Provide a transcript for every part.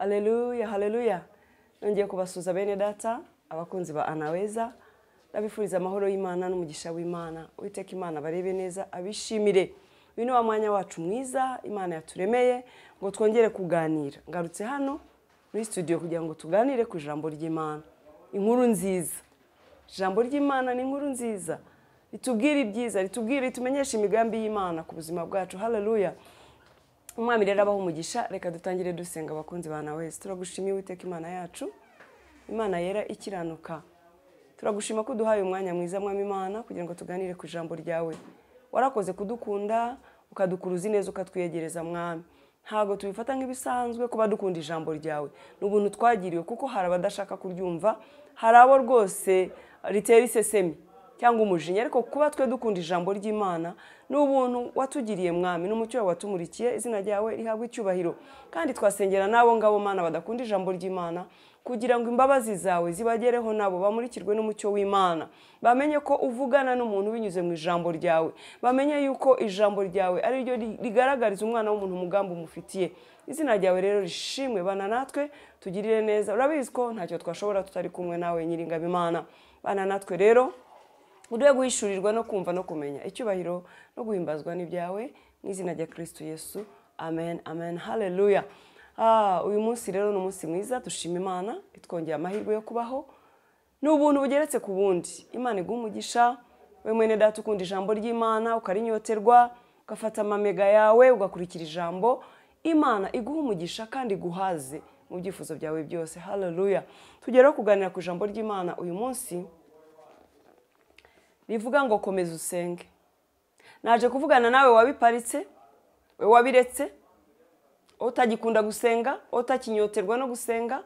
Haleluya, haleluya. Nongeye kubasuza bene data, abakunzi ba Anaweza. Ndabifuriza amahoro y'Imana n'umugisha w'Imana. Uwiteka Imana barebe neza, abishimire. Uyu ni wa mwanya wacu mwiza Imana yaturemeye ngo twongere kuganira. Ngarutse hano muri studio kugira ngo tuganire ku ijambo ry'Imana. Inkuru nziza. Ijambo ry'Imana ni inkuru nziza. Ritubwira ibyiza, ritubwira, ritumenyesha imigambi y'Imana ku buzima bwacu. Haleluya. Umwami rero abaho umugisha. Reka dutangire dusenga abakunzi ba Anaweza. Turagushimiye Uwiteka Imana yacu, Imana yera ikiranuka. Turagushima ko uduhaye umwanya mwiza Mwami Imana kugira ngo tuganire ku ijambo ryawe. Warakoze kudukunda, ukadukuruza neza, ukatwiyegereza Mwami. Ntago tubifata nk'ibisanzwe kuba dukunda ijambo ryawe. Ni ubuntu twagiriwe kuko hari abadashaka kuryumva, hari abo rwose ritera isesemi cyangwa umujinya, ariko kuba twe dukunda ijambo ry'Imana ni ubuntu watugiriye Mwami, n'umucyo wawe watumurikiye. Izina ryawe rihabwe icyubahiro. Kandi twasengera nabo ngabo Mana badakunda ijambo ry'Imana kugira ngo imbabazi zawe zibagereho, nabo bamurikirwe n'umucyo w'Imana, bamenye ko uvugana n'umuntu binyuze mu ijambo ryawe, bamenye yuko ijambo ryawe ari ryo rigaragariza umwana w'umuntu umugambi umufitiye. Izina ryawe rero rishimwe. Bana natwe, tugirire neza. Urabizi ko ntacyo twashobora tutari kumwe nawe Nyiringabo Imana. Bana natwe rero, uduhe guhishurirwa no kumva no kumenya. Icyubahiro no guhimbazwa n'ibyawe mu izina rya Kristo Yesu. Amen, amen. Haleluya. Uyu munsi rero ni umunsi mwiza, dushima Imana itwongeye amahirwe yo kubaho. Ni ubuntu bugeretse ku bundi. Imana iguha umugisha. We mwene data ukunda ijambo ry'Imana, ukarinyoterwa, ugafata amamega yawe ugakurikira ijambo, Imana iguha umugisha kandi iguhaze mu byifuzo byawe byose. Haleluya. Tugeraho kuganira ku ijambo ry'Imana uyu munsi rivuga ngo komeza usenge. Naje kuvugana nawe wabiparitse, we wabiretse, utagikunda gusenga, utakinyoterwa no gusenga.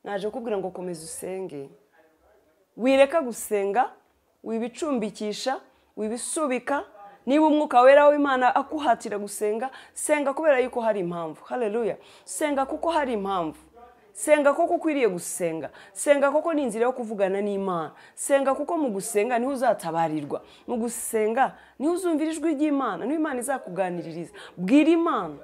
Naje kubwira ngo komeza usenge. Wireka gusenga, wibicumbikisha, wibisubika. Niba umwuka wera w'Imana akuhatira gusenga, senga kubera yuko hari impamvu. Haleluya. Senga kuko hari impamvu. Senga kuko ukwiriye gusenga. Senga kuko ni inzira yo kuvugana n'Imana. Senga kuko mu gusenga niho uzatabarirwa. Mu gusenga niho uzumvira ijwi ry'Imana, niho Imana izakuganiririza. Bwira Imana,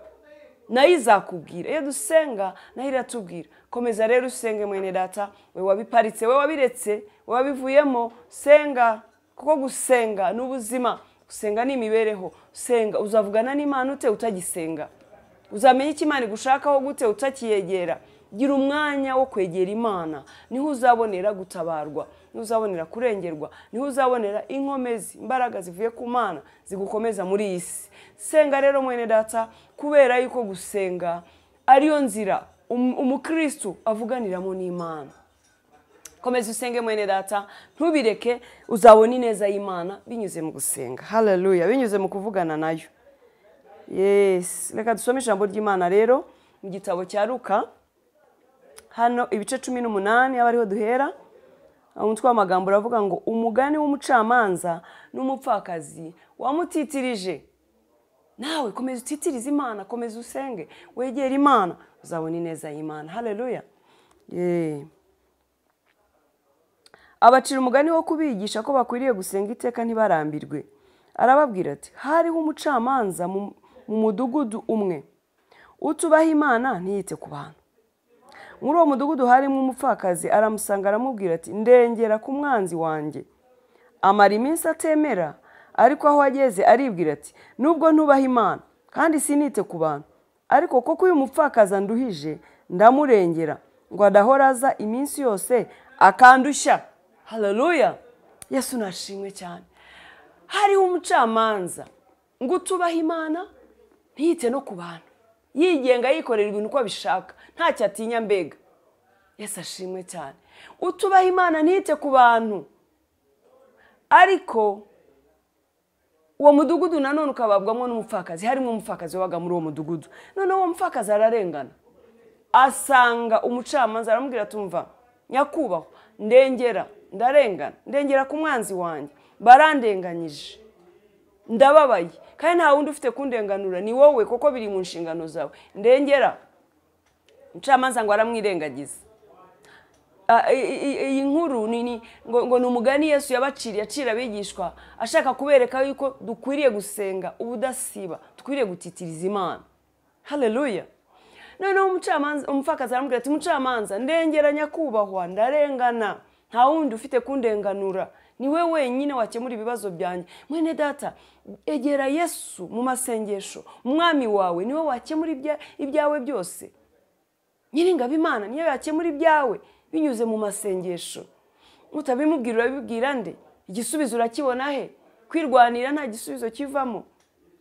nayo izakubwira. Iyo dusenga nayo iratubwira. Komeza rero usenge mwene data, we wabiparitse, we wabiretse, we wabivuyemo, senga kuko gusenga ni ubuzima. Gusenga ni imibereho. Senga uzavugana n'Imana ute utagisenga? Uzamenya icyo Imana igushakaho gute utakiyegera? Gira umwanya wo kwegera Imana, niho uzabonera gutabarwa, niho uzabonera kurengerwa, niho uzabonera inkomezi, imbaraga zivuye ku Mana zigukomeza muri iyi si. Senga rero mwene data, kubera yuko gusenga ariyo nzira umukristo avuganiramo n'Imana. Komeza usenge mwene data, ntubireke, uzabona ineza y'Imana binyuze mu gusenga. Haleluya, binyuze mu kuvugana nayo. Yes, reka dusome ijambo ry'Imana rero mu gitabo cya Luka. Hano ibice 18 aba ariho duhera. Umutwe w'amagambo uravuga ngo umugani w'umucamanza n'umupfakazi wamutitirije. Nawe komeza utitirize Imana, komeza usenge, wegere Imana, uzabona ineza y'Imana. Haleluya. Abacira umugani wo kubigisha ko bakwiriye gusenga iteka ntibarambirwe. Arababwira ati hariho umucamanza mu mudugudu umwe utubaha Imana ntiyite ku bantu. Muri uwo mudugudu harimo umupfakazi, aramusanga aramubwira ati ndengera ku mwanzi wanjye. Amara iminsi atemera, ariko aho ageze aribwira ati nubwo ntubaha Imana kandi sinite ku bantu, ariko koko uyu mupfakazi anduhije ndamurengera ngo adahora aza iminsi yose akandushya. Haleluya. Yesu nashimwe cyane. Hariho umucamanza ngo utubaha Imana ntiyite no ku bantu, yigenga yikorera ibintu uko abishaka, ntacyo atinya mbega. Yesu ashimwe cyane. Utubaha Imana ntiyite ku bantu, ariko uwo mudugudu nanone ukababwamo n'umupfakazi. Harimo umupfakazi wabaga muri uwo mudugudu. Noneho uwo mupfakazi ararengana, asanga umucamanza aramubwira tumva nyakubahwa, ndengera, ndarengana, ndengera ku mwanzi wanjye, barandenganyije, ndababaye, kandi nta wundi ufite kundenganura ni wowe, kuko biri mu nshingano zawe, ndengera. Umucamanza ngo aramwirengagiza. Iyi nkuru ngo ni umugani Yesu yabaciriye, acira abigishwa ashaka kubereka yuko dukwiriye gusenga ubudasiba, dukwiriye gutitiriza Imana. Haleluya. Noneho umucamanza, umupfakazi aramubwira ati mucamanza, ndengera nyakubahwa, ndarengana, nta wundi ufite kundenganura, ni we wenyine wakemura ibibazo byanjye. Mwene data, egera Yesu mu masengesho, umwami wawe niwe wakemura ibyawe byose. Nyiringabo Imana niyo yakemura ibyawe binyuze mu masengesho. Utabimubwira urabibwira nde? Igisubizo urakibona he? Kwirwanira nta gisubizo kivamo.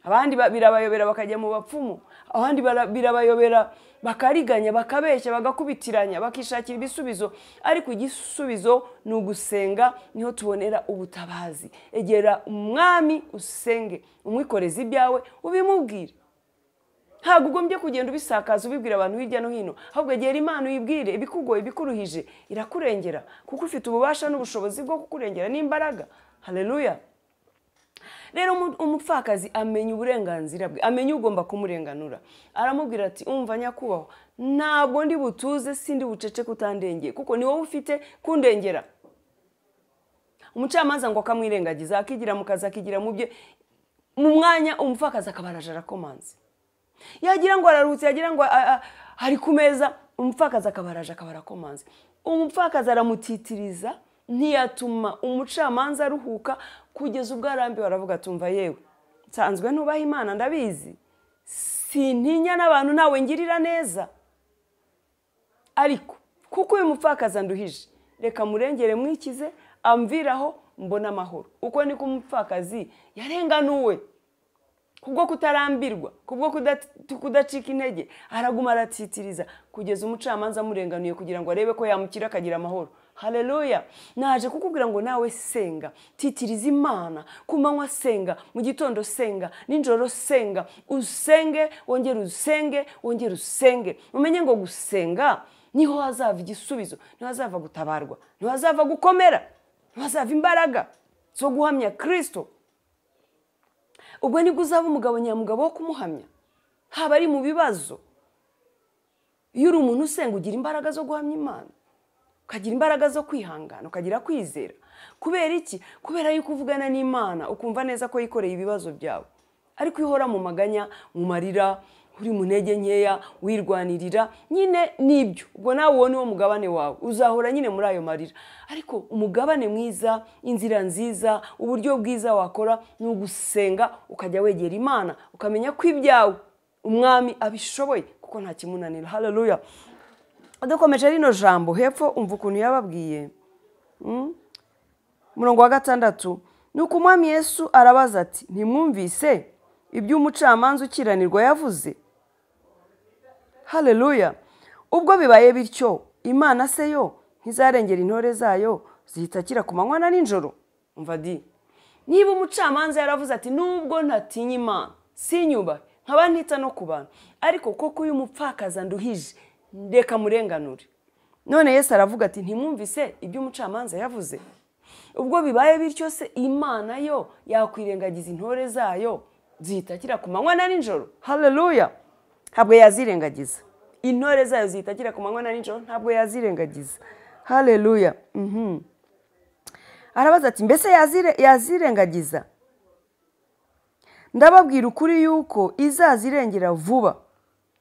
Abandi birabayobera bakajya mu bapfumu, abandi birabayobera bakariganya, bakabeshya, bagakubitiranya, bakishakira ibisubizo. Ariko igisubizo ni ugusenga, niho tubonera ubutabazi. Egera umwami usenge, umwikoreze ibyawe, ubimubwire. Ntabwo ugombye kugenda ubisakaza ubibwira abantu hirya no hino, ahubwo egera Imana uyibwire ibikugoye, ibikuruhije, irakurengera kuko ufite ububasha n'ubushobozi bwo kukurengera n'imbaraga. Haleluya. Rero umupfakazi amenya uburenganzira bwe, amenya ugomba kumurenganura. Aramubwira ati umva nyakubahwa, ntabwo ndi butuze, sindi bucece kutandengeye, kuko ni wowe ufite kundengera. Umucamanza ngo akamwirengagiza, akigira mu kazi, akigira mu bye. Mu mwanya umupfakazi akabaraje arakomanze, yagira ngo araruhutse, yagira ngo ari ku meza, umupfakazi akabaraje akabarakomanze. Umupfakazi aramutitiriza, ntiyatuma umucamanza aruhuka kugeza ubwo arambiwe. Aravuga tumva yewe, nsanzwe ntubaha Imana ndabizi, sintinya n'abantu, nawe ngirira neza, ariko kuko uyu mupfakazi anduhije, reka murengere mwikize, amviraho mbona amahoro. Uko niko umupfakazi yarenganuwe kubwo kutarambirwa, kubwo kudacika intege, araguma aratitiriza kugeza umucamanza amurenganuye kugira ngo arebe ko yamukira akagira amahoro. Haleluya. Naje kukubwira ngo nawe senga, titiriza Imana ku manywa, senga mu gitondo, senga nijoro, senga usenge, wongere usenge, wongere usenge. Umenye ngo gusenga niho hazava igisubizo, niho hazava gutabarwa, niho hazava gukomera, niho hazava imbaraga zo guhamya Kristo. Ubwo nibwo uzaba umugabo nyamugabo wo kumuhamya, haba ari mu bibazo. Iyo uri umuntu usenga ugira imbaraga zo guhamya Imana, ukagira imbaraga zo kwihangana, ukagira kwizera. Kubera iki? Kubera yuko uvugana n'Imana ukumva neza ko yikoreye ibibazo byawe. Ariko iyo uhora mu maganya, mu marira, uri mu ntege nkeya, wirwanirira nyine nibyo, ubwo nawe uwo niwo mugabane wawe, uzahora nyine muri ayo marira. Ariko umugabane mwiza, inzira nziza, uburyo bwiza wakora ni ugusenga, ukajya wegera Imana, ukamenya ko ibyawe umwami abishoboye kuko nta kimunanira. Haleluya. Dukomeje rino jambo hepfo, umva ukuntu yababwiye. Murongo wa 6, nuko umwami Yesu arabaza ati ntimwumvise ibyo umucamanza ukiranirwa yavuze? Haleluya. Ubwo bibaye bityo, Imana se yo ntizarengera intore zayo zihitakira ku manywa na nijoro? Umva di, niba umucamanza yaravuze ati nubwo ntatinya Imana, sinyubahe, nkaba ntita no ku bantu, ariko koko uyu mupfakazi anduhije, ndeka murenganure. None Yesu aravuga ati ntimwumvise ibyo umucamanza yavuze? Ubwo bibaye bityo se Imana yo yakwirengagiza intore zayo zihitakira ku manywa na nijoro? Haleluya. Ntabwo yazirengagiza. Intore zayo zihitakira ku manywa na nijoro, ntabwo yazirengagiza. Haleluya. Arabaza ati mbese yazirengagiza? Ndababwira ukuri yuko izazirengera vuba.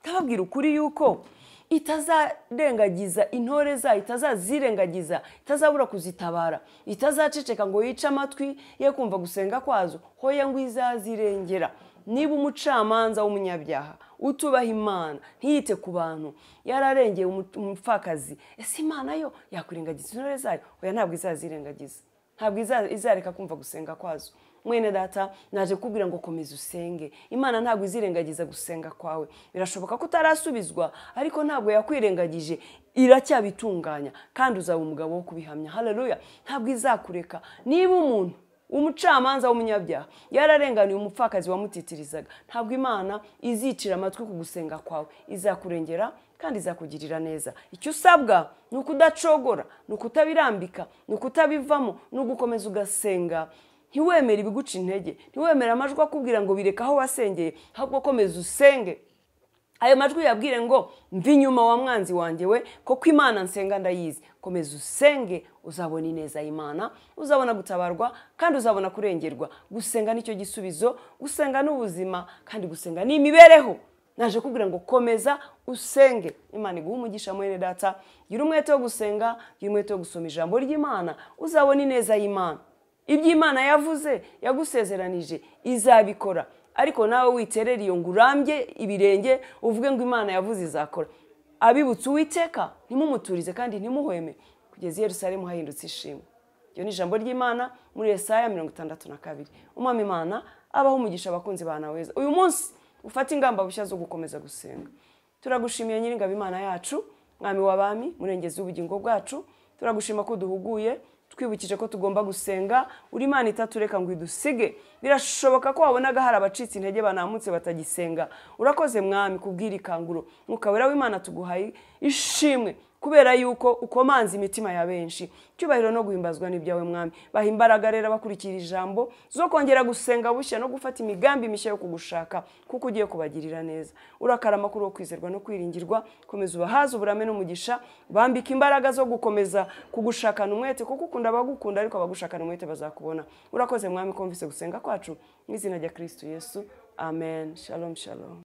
Ndababwira ukuri yuko itazarengagiza intore zayo, itazazirengagiza, itazabura kuzitabara, itazaceceka ngo yice amatwi ye kumva gusenga kwazo, hoya ngo izazirengera. Niba umucamanza w'umunyabyaha utubaha Imana, ntiyite ku bantu, yararengeye umupfakazi, ese Imana yo yakwirengagiza intore zayo? Oya, ntabwo izazirengagiza, ntabwo izareka kumva gusenga kwazo. Mwene data, naje kukubwira ngo komeza usenge. Imana ntabwo izirengagiza gusenga kwawe. Birashoboka ko utarasubizwa, ariko ntabwo yakwirengagije, iracyabitunganya kandi uzaba umugabo wo kubihamya. Haleluya. Ntabwo izakureka. Niba umuntu umucamanza w'umunyabyaha yararenganiye umupfakazi wamutitirizaga, ntabwo Imana izicira amatwi ku gusenga kwawe, izakurengera kandi izakugirira neza. Icyo usabwa ni ukudacogora, ni ukutabirambika, ni ukutabivamo, ni ugukomeza ugasenga. Ntiwemere ibiguca intege, ntiwemere amajwi akubwira ngo bireka aho wasengeye, ahubwo komeza usenge. Ayo majwi yabwire ngo mvi inyuma wa mwanzi wanjye we, koko Imana nsenga ndayizi. Komeza usenge, uzabona ineza y'Imana, uzabona gutabarwa kandi uzabona kurengerwa. Gusenga nicyo gisubizo, gusenga n'ubuzima, kandi gusenga ni imibereho. Naje kubwira ngo komeza usenge. Imana iguhe umugisha mwene data. Gira umwete wo gusenga, gira umwete wo gusoma ijambo ry'Imana, uzabona ineza y'Imana. Ibyo Imana yavuze, yagusezeranije, izabikora. Ariko nawe witerera iyo ngo urambye ibirenge uvuge ngo Imana yavuze izakora. Abibutse Uwiteka ntimumuturize kandi ntimuhweme kugeza i Yerusalemu hahindutse ishimwe. Iryo ni ijambo ry'Imana muri Yesaya 62. Umwami Imana abaho umugisha abakunzi ba Anaweza. Uyu munsi ufate ingamba bushya zo gukomeza gusenga. Turagushimiye Nyiringabo Imana yacu, Mwami w'abami, murengezi w'ubugingo bwacu. Turagushima ko duhuguye, twibukije ko tugomba gusenga. Uri Imana itatureka ngo idusige. Birashoboka ko wabonaga hari abacitse intege banamutse batagisenga. Urakoze Mwami kubwira ikanguro. Mwuka wera w'Imana tuguhaye ishimwe kubera yuko ukomanza imitima ya benshi. Cyubahiro no guhimbazwa n'ibyawe Mwami. Baha imbaraga rero abakurikira ijambo zo kongera gusenga bushya no gufata imigambi mishya yo kugushaka, kuko ugiye kubagirira neza. Urakarama kuri wo kwizerwa no kwiringirwa. Komeza ubahaze uburame n'umugisha, bambika imbaraga zo gukomeza kugushakana umwete, kuko ukunda abagukunda ariko abagushakana umwete bazakubona. Urakoze Mwami ko wumvise gusenga kwacu, mu izina rya Kristo Yesu. Amen. Shalom, shalom.